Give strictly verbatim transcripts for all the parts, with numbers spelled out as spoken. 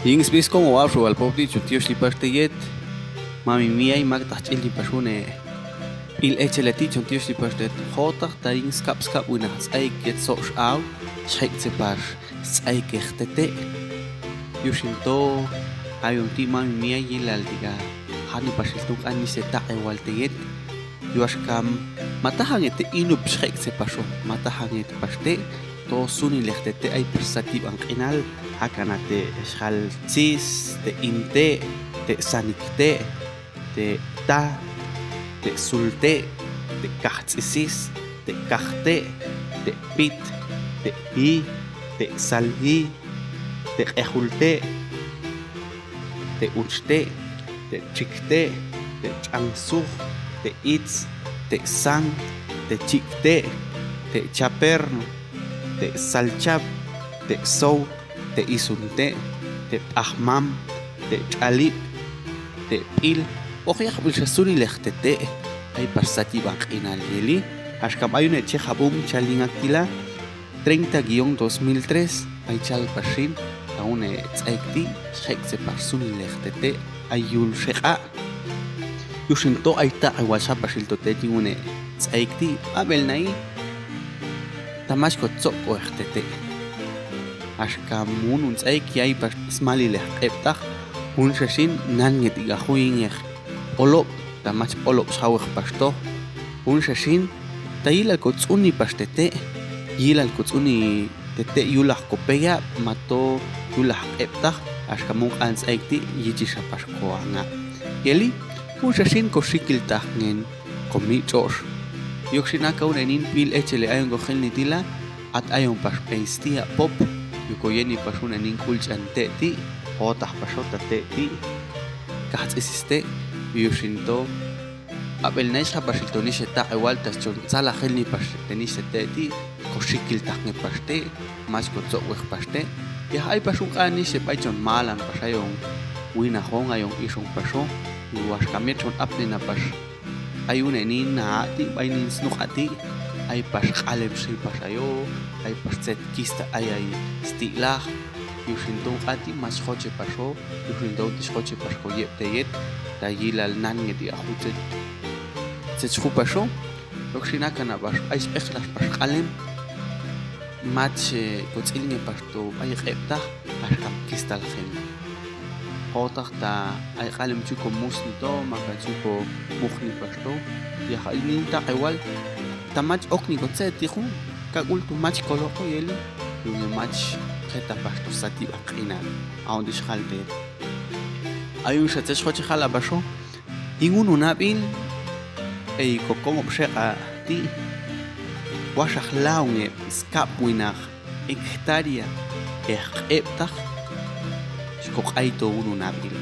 Yin spiskom o wau xewal pop ti chon tiyox li pax teyet. Mamin miyay, mak tah ch'il li pax une. Il echele ti chon tiyox li pax teyet. Jotaq ta yin skab skab winaq ts'aik yet sox aw, xek tse pax ts'aik ex tete'. Yuxin to, ayon ti mamin miyay yilal tiga. Jani pax il tun k'an nix te taq ewal teyet. Yuax kam, mataxan e te inub xek tse paxo, mataxan e te pax te, to sunil ex tete' ay pax satib'an q'inal, jakan a te xal tsis, te in te', te sanik te', te ta, te sul te', te kaj ts'isis, te kaj te', te pit, te i, te sal i, te q'ejul te', te uch te', te chik te', te ch'an suj, te itz, te san, te chik te', te chaperno, te salchab, te sow, te isun te', te p'ajmam, te ch'alib', te p'il, ojayaq bil xa sunil ex tete', ay pax satib'an q'inal yeli, axka b'ay une' che jab'um chal yin aktila, treinta guion dos mil tres, ay chal pax xin, ta une' ts'aik ti, xek tse pax sunil ex tete', ay yul xeq'a'. Yuxin to ay taq ewal xa pax il to teyet yin une' ts'aik ti, b'ab'el na'i, ta mach ko tzok' ko ex tete'. Axka mun un ts'aik yay pax smalil ex q'ebtaq, jun xa xin nan nget ik'a juyin ex p'olob', ta mach p'olob' xawex pax to. Jun xa xin, ta yilal ko tz'uni pax tete', yilal ko tz'uni tete' yulaq ko peyab', mato yulaq q'ebtaq, axka mun k'an ts'aik ti, yichi xa pax ko anga'. Yeli, jun xa xin ko xikil taqngen, ko mich'ox. Yok xin aka une' nin pil echele ayon ko jilni tila, at ayon pax peistiya' pop, yok ko yeni pax une' nin k'ul ch'an te' ti, jotaq pax xo ta te' ti, kaj ts'isis te', yok xin to, b'ab'el na'i xa pax il to nix te taq ewal ta chon tzalaj jilni pax te nix te te' ti, ko xikil taqngen pax te', mach ko tzok' wex pax te', ya ay pax un k'an nix te b'ay chon malan pax ayon, winajon ayon ixon pax xo, yuax kami chon apni na pax. Ay une' nin na a' ti, b'ay nin snuq a' ti, ay pax q'alem xin pax ayo, ay pax tzet kista ay ay sti'laj, yuxin to un k'an ti mach joche pax xo, yuxin to un tix joche pax ko yeb' teyet, ta yilal nan nget ik'a ju tzet, tzet xju pax xo, yok xin aka na pax, ay sb'eqlaj pax q'alem, mach, eh, ko tz'ilngen pax to b'ay q'ebtaq, axka kistal jilni. Jotaq ta ay q'alem chu ko musni to, maka chu ko mujni pax to. Ya ay nin taq ewal, ta mach okni ko tzet ti ju, kak'ul tu mach ko loq'o yeli, yune' mach jeta pax to satib'an q'inal. Ayon tix jal te. Ayon xa tzet xjoche jala pax xo. Yin unu nab'il, ey ko kongob' xeq'a' ti', waxaj laon eb' skab' winaq hectárea ex q'ebtaq, xko q'ay to unu nab'il.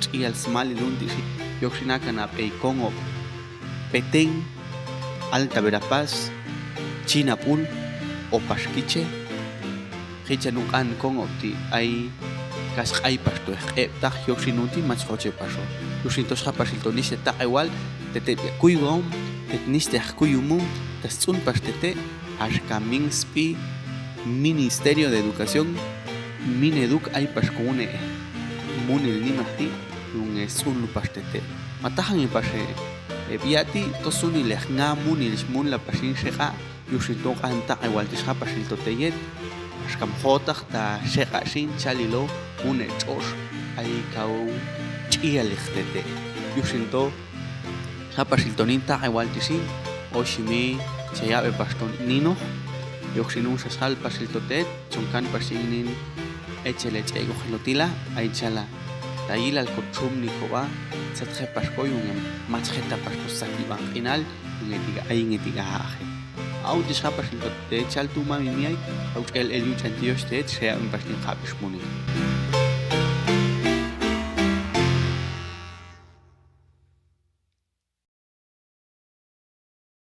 Ch'iyal smalil un ti' xin, yok xin aka na eb' ey kongob', Petén, Alta Verapaz, Chinapul, o pax Quiché. Jichan un k'an kongob' ti' ay kas q'ay pax to ex q'ebtaq, yok xin un ti' mach joche pax xo. Yuxin to xa pax il to nix te taq ewal, tete' bia' kuyuon, tet nix te aj kuyumon, ta stz'un pax tete', axka Minspi, Ministerio de Educación, Mineduc, ay pax ko une' munil nimaj ti', yune' stz'un lu pax tete'. Matajan i pax e bia' ti' to sunil ex nga' munil xmun la pax yin xeq'a', yuxin to un k'an taq ewal ti' xa pax il to teyet, axka jotaq ta xeq'a' xin chalilo une' ch'ox ay kau ch'iyal ex tete'. Yuxin to xa pax il to nin taq ewal ti' xin, oxi mi cheyab'e pax to ninoj, yok xin un xa xal pax il to teyet, chon kan pax yin nin echele ch'e' ko jilo tila, ay chala. Ta yilal ko chumni ko b'a, tzet je pax ko yune' mach jeta pax to satib'an q'inal, yune' tiga ay, yune' tiga a' je. Aw ti' xa pax il to teyet chal tu' mami miyay, aw ch'el el yuch'an ti' yox teyet, xeyab'en pax nin jab'ix munil.